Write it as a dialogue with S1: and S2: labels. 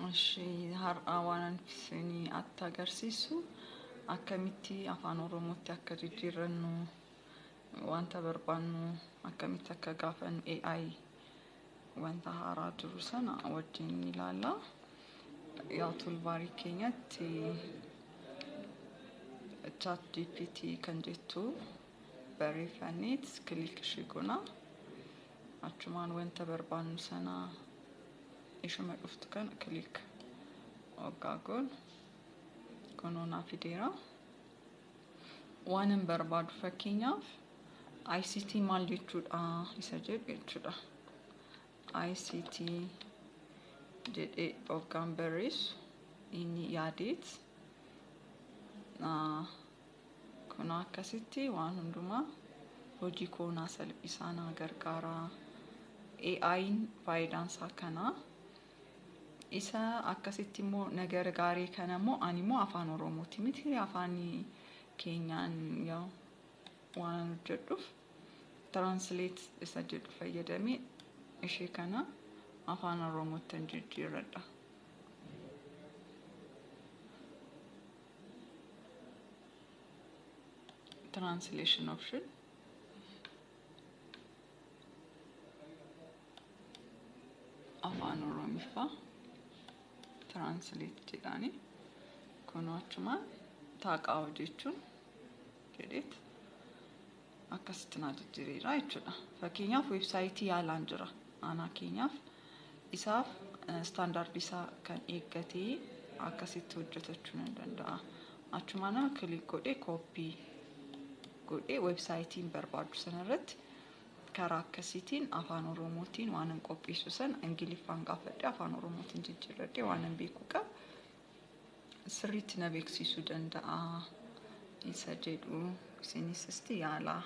S1: Ishee har'aa waan isinii atti agarsiisu akkamitti afaan Oromootti akka jijjiirrannu, wanta barbaannu akkamitti akka gaafannu, AI wanta haaraa jiru sana wajjin ilaalla. Yaa toolbarii keenyatti Chat GPT kan jettu barreeffanneet click ishee goona. Achumaan wanta barbaannu sana ishuma dhuftu kana click hoggaa goonu kunoo naa fideera. Waan hin barbaadu, fakkeenyaaf ICT maal jechuudha isa jedhu jechuudha. ICT jedhee hoggaan barreessu inni yaadeet kunoo akkasitti waan hundumaa hojii koo naa salphisaa, naa gargaara. AI'n faayidaan isaa kana. Isa akkasitti immoo na gargaaree kana immoo ani immoo afaan Oromooti miti, afaan keenyaan yaa waan hojjedhuuf translate isa jedhu fayyadamee ishee kana afaan Oromootti jijjiirradha. Translation option afaan Oromiffaa translate jedhaani kunoo achumaan taaqaa jechuun jedheet akkasitti naa jijjiireera jechuudha. Fakkeenyaaf weebsaayitii yaalaan jira aanaa keenyaaf, isaaf istaandaardii isaa kan eeggatee akkasitti hojjetachuu nan danda'a. Achumaan click godhee copy godhee weebsaayitiin barbaadu sanarratti karaa akkasiitiin afaan Oromootiin waan hin qopheessu sana Ingiliffaan gaafadhee afaan Oromootiin jijjiirradhee waan hin beeku qaba. Sirriitti na beeksisuu danda'a isa jedhu isinis isti yaalaa.